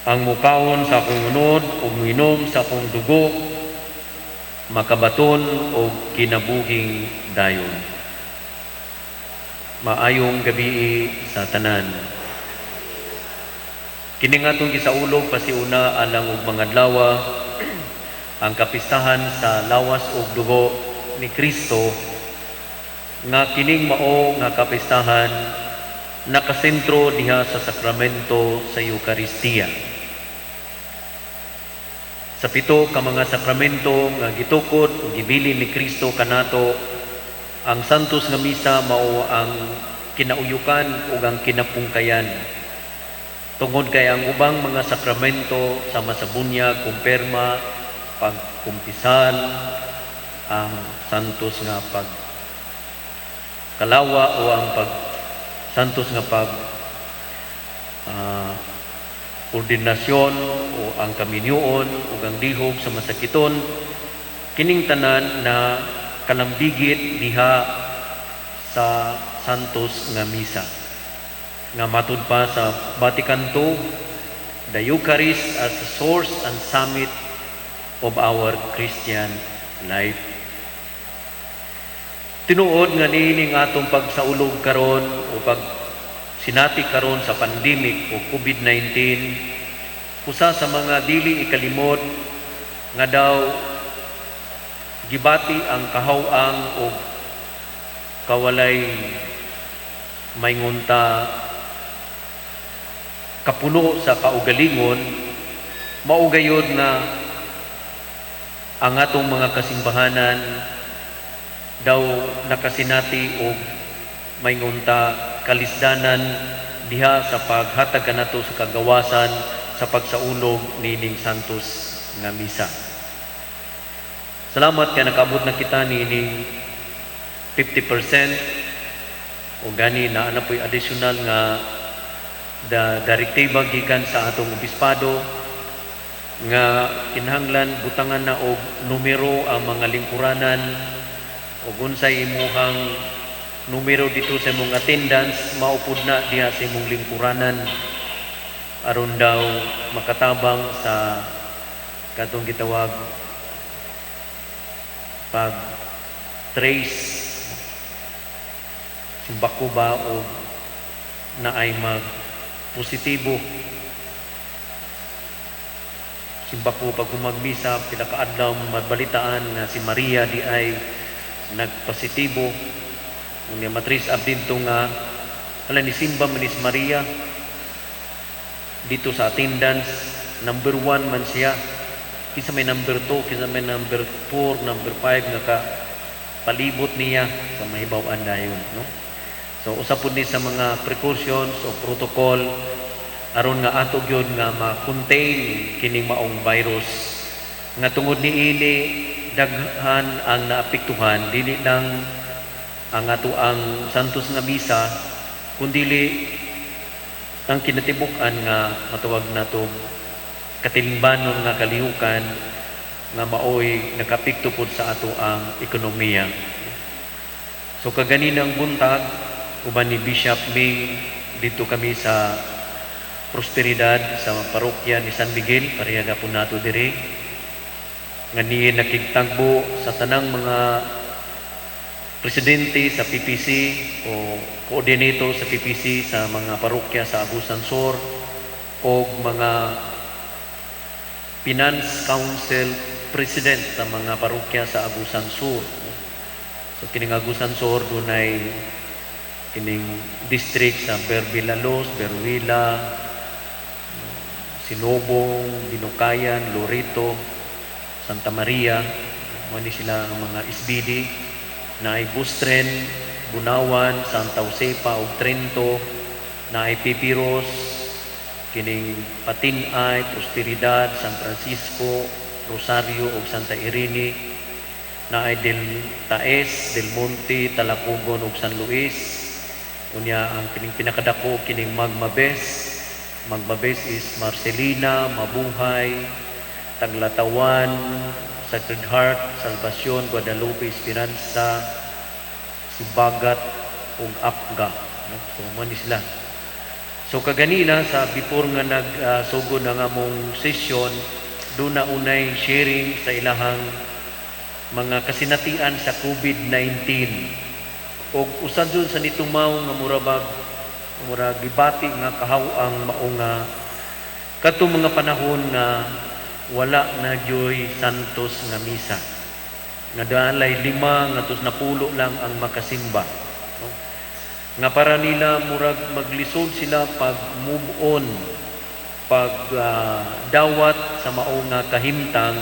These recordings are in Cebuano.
Ang mukaon sa akong unod ug minom sa akong dugo makabaton og kinabuhing dayon. Maayong gabii sa tanan. Kini nga atong gisaulog pasiuna alang og mga adlaw ang kapistahan sa lawas ug dugo ni Kristo, nga kining mao nga kapistahan nakasentro diha sa sakramento sa Eukaristiya. Sa pito ka mga sakramento nga gitukod ug gibilin ni Kristo kanato, ang Santos nga Misa mao ang kinauyukan ug ang kinapungkayan. Tungod kay ang ubang mga sakramento sama sa bunyag, kumpirma, pagkumpisal, ang santos nga pag kalawa o ang pag santos nga pag ordinasyon o ang kaminyoon ug ang lihog sa masakiton, kining tanan na kalambigit diha sa Santos nga Misa nga matud pa sa Vatican II, the Eucharist as a source and summit of our Christian life. Tinuod nga niining atong pagsaulog karon o pag sinati karon sa pandemic o COVID-19, usa sa mga dili ikalimot nga daw gibati ang kahaw-ang o kawalay maingonta kapuno sa kaugalingon, mao gayod nga ang atong mga kasimbahanan daw nakasinati og maingonta kalisdanan diha sa paghatag kanato sa kagawasan sa pagsaulog nining Santos nga Misa. Salamat kay nakaabot na kita niining 50% o gani naa na po'y additional nga da direktiba gikan sa atong obispado nga kinahanglan butangan na og numero ang mga lingkuranan, ug unsay imuhang numero dito sa imong attendance, mao pud na diha sa imong lingkuranan, aron daw makatabang sa katong gitawag pag trace, simbako ba o naay mag positibo. Simbako pag kumagmisa, pila ka adlaw mabalitaan nga si Maria di ay nagpositibo. Unya ma-trace up didto nga wala ni simba man ni si Maria dito sa attendance, number 1 man siya. Kinsa may number 2, kinsa may number 4, number 5 nga ka palibot niya sa mahibaw-an dayon, no? So usa pud ni sa mga precautions o protocol aron nga ato gyud nga ma-contain kining maong virus nga tungod niini daghan ang naapektuhan, dili lang ang ato ang Santos nga Misa kundili ang kinatibuk-an nga matawag nato katilingbanon nga kalihukan nga maoy nakapikto pud sa ato ang ekonomiya. So kaganinang buntag, uban ni Bishop Ming, dito kami sa Prosperidad sa parokya ni San Miguel, pareha na po nato diri nga niya nakigtagbo sa tanang mga presidente sa PPC o coordinator sa PPC sa mga parokya sa Agusan Sur o mga Finance Council President sa mga parokya sa Agusan Sur. So kining Agusan Sur dunay kining district sa Berbilalos, Beruwila, Sinobong, Binukayan, Loreto, Santa Maria, mao ni sila ang mga SBD na ay Bustren, Bunawan, Santa Josepa ug Trento, na ay Pipiros, kining Patinay, Prosperidad, San Francisco, Rosario ug Santa Irene, na ay Del Taes, Del Monte, Talacogon ug San Luis. Unya ang kining pinakadako, kining Magmabes. Magmabes is Marcelina, Mabuhay, Taglatawan, Sacred Heart, Salvacion, Guadalupe, Esperanza, Sibagat ug Apga. No? So mo ni sila. So kaganina, sa before nga nagsugod ang among session, duna unay sharing sa ilahang mga kasinatian sa COVID-19. Og usa jud sa nitumaw nga murabag murag gibati nga kahaw-ang mao nga kadtong mga panahon nga wala na gyoy Santos nga misa. Nga dalay lima nga napulo lang ang makasimba. No? Nga para nila murag maglisod sila pag move on, pag dawat sa mao nga kahimtang,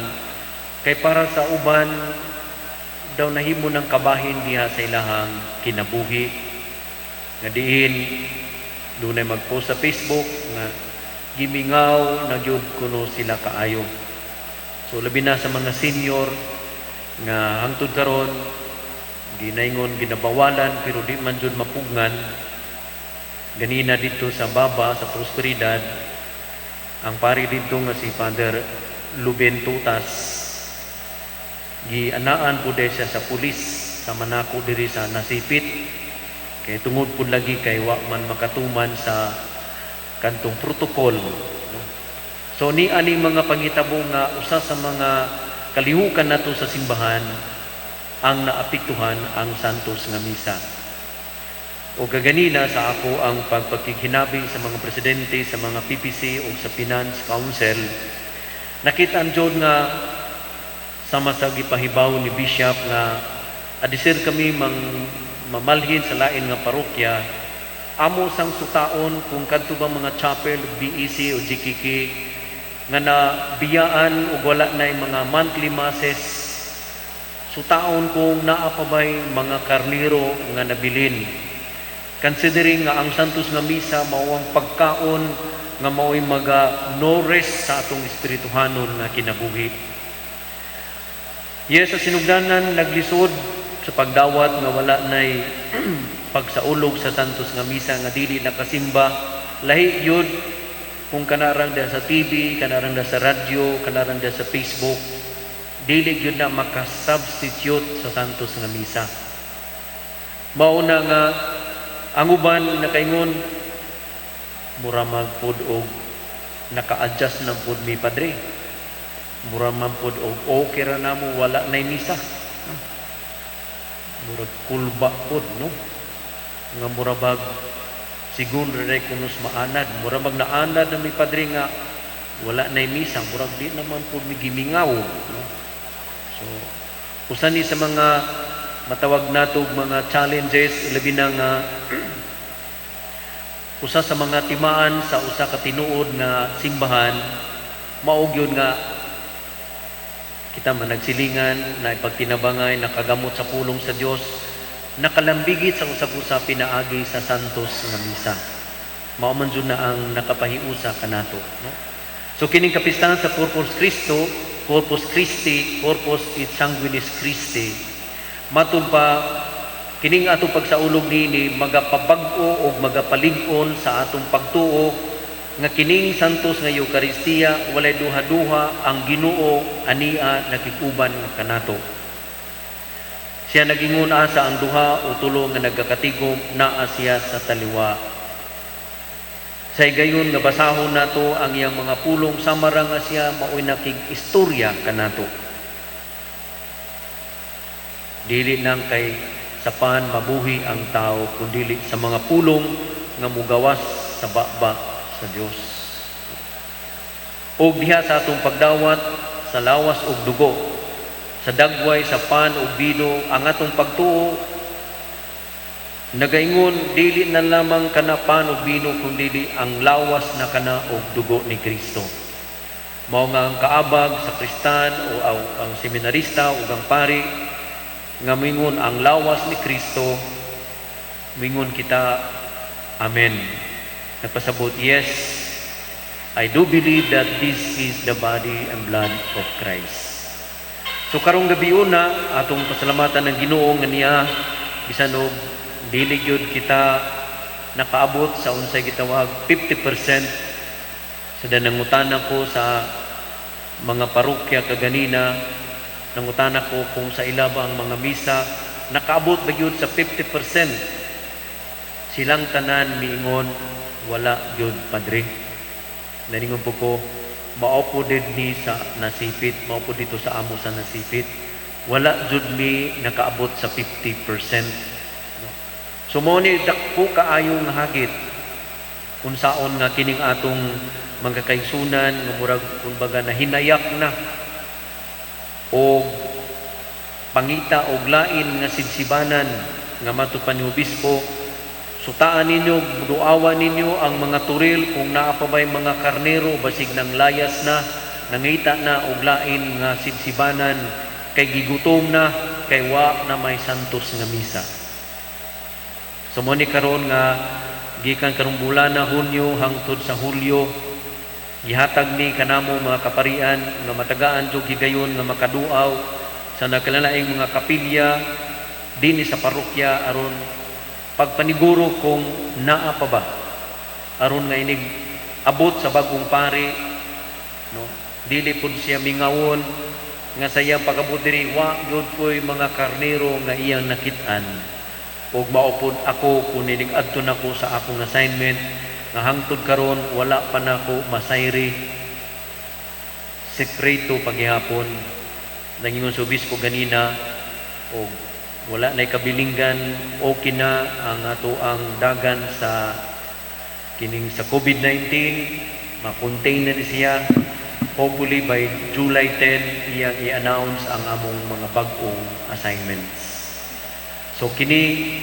kay para sa uban daw nahimo ng kabahin diha sa ilahang kinabuhi, nga diin dunay mag-post sa Facebook nga gimingaw na gyud kuno sila kaayo. So labi na sa mga senior nga hangtod karon ginaingon ginabawalan pero di man jud mapugngan. Ganina dito sa baba sa Prosperidad, ang pari didto nga si Father Luben Tutas, gianaan pud siya sa pulis sa manako diri sa Nasipit kay tungod pud lagi kay wa man makatuman sa kantong protocol, no? So ni aning mga panghitabo nga usa sa mga kalihukan nato sa simbahan ang naapektuhan ang Santos nga Misa. O kaganina sa ako ang pagpakighinabi sa mga presidente sa mga PPC o sa Finance Council, nakita ang jud nga sama sa gipahibaw ni Bishop nga adisir kami mang mamalhin sa lain nga parokya, amo sang sutaon kung kadto ba mga chapel, BEC o GKK nga nabiyaan ug wala na mga monthly masses, sutaon kung naa pa bay mga karniro nga nabilin, considering nga ang Santos nga Misa mao ang pagkaon nga mao'y maga nourish sa atong espirituhanon nga kinabuhi. Yes, sa sinugdanan naglisod sa pagdawat nga wala nay pagsaulog sa Santos nga Misa nga dili nakasimba. Lahi yun kung kanarang da sa TV, kanarang da sa radyo, kanarang da sa Facebook, dili gyud na makasubstitute sa Santos nga Misa. Mao na nga ang uban nakaingon, "Mura man pud og naka-adjust na pud mi, padre. Mura man pud og okay ra namo wala nay misa." No? Murag kulba pud, no? Nga mura bag sigun ra kunos maanad. Mura mag naanad na mi, padre, nga wala nay misa, murag di naman pud mi gimingaw, no? So usa ni sa mga matawag nato mga challenges, labi na nga usa sa mga timaan sa usa ka tinuod nga simbahan mao gyud nga kita man nagsilingan na ipagtinabangay, nakagamot sa pulong sa Dios, nakalambigit sa usag-usa pinaagi sa Santos nga Misa. Mao man jud na ang nakapahiusa kanato, no? So kining kapistahan sa Corpus Christo, Corpus Christi, Corpus et Sanguinis Christi, matud pa kining atong pagsaulog niini magapabag-o og magapalig-on sa atong pagtuo nga kining Santos nga Eukaristiya, walay duha-duha, ang Ginoo ania nakig-uban kanato. Siya nagingon, "Asa ang duha o tulo nga nagkakatigom, naa siya sa taliwa." Sa higayon nga basahon nato ang iyang mga pulong, sama ra nga siya mao'y nakig-istorya kanato. Dili lang kay sa pan mabuhi ang tao, kundili sa mga pulong nga mugawas sa baba sa Dios. Og diha sa atong pagdawat sa lawas ug dugo, sa dagway sa pan ug bino, ang atong pagtuo nagaingon, dili na lamang kana pan ug bino, kundili ang lawas na kana ug dugo ni Kristo. Mao nga ang kaabag sa kristan o ang seminarista ug ang pari nga mingon ang lawas ni Kristo, mingon kita, "Amen." Napasabot, "Yes, I do believe that this is the body and blood of Christ." So karong gabi una, atong pasalamatan ng Ginoo nga niya bisan og dili gyud kita nakaabot sa unsay gitawag 50%. Sa nangutana ko sa mga parokya kaganina, nangutana ko kung sa ila ba ang mga misa nakaabot ba gyud sa 50%, silang tanan miingon Wala gyud, Padre. Naningon po ko, mao po ni sa Nasipit, mao po dito sa amo sa Nasipit. Wala jud mi nakaabot sa 50%. No? So mo ni dako kaayo nga hagit kung saon nga kining atong mga kaigsunan nga murag kumbaga nahinayak na og pangita og lain nga sibsibanan nga matud pa ni obispo, sutaan ninyo, duawan ninyo ang mga turil kung naa pa ba'y mga karnero, basig nang layas na, nangita na og lain nga sibsibanan kay gigutom na, kay wa na may santos nga misa. So mo ni karon nga gikan karong bulan na Hunyo hangtod sa Hulyo, gihatag ni kanamo mga kaparian nga matagaan jud higayon nga makaduaw sa nagkalalaing mga kapilya dinhi sa parokya aron pagpaniguro kung naa pa ba, aron nga inig abot sa bagong pari, no, dili pud siya mingawon nga sa iyang pag-abot diri wa gyud po'y mga karnero nga iyang nakit-an. Ug mao pod ako kung inig adto nako sa akong assignment nga hangtod karon wala pa nako masayri, sekreto paghihapon. Nangingon sa obispo ganina og wala nay kabilinggan, okay na ang ato ang dagan sa kining sa COVID-19, ma-contain na ni siya. Hopefully by July 10 iyang i-announce ang among mga bag-ong assignments. So kini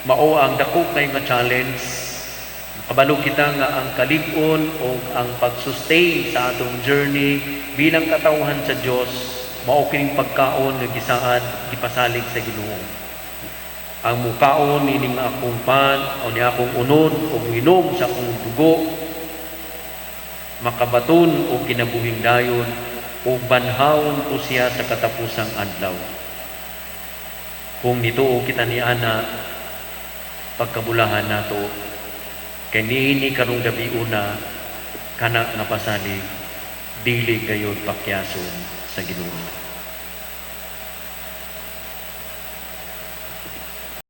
mao ang dako kay nga challenge. Kabalo kita nga ang kalig-on o ang pag-sustain sa atong journey bilang katawhan sa Dios mao kining pagkaon nga gisaad, gipasalig sa Ginoo. Ang mukaon nining akong pan o ni akong unod o minom sa akong dugo makabaton og kinabuhing dayon ug banhawon ko siya sa katapusang adlaw. Kung nituo kita ni ana, pagkabulahan nato kay niini karong gabi una kana nga pasalig dili gayud pakyason sa Ginoo.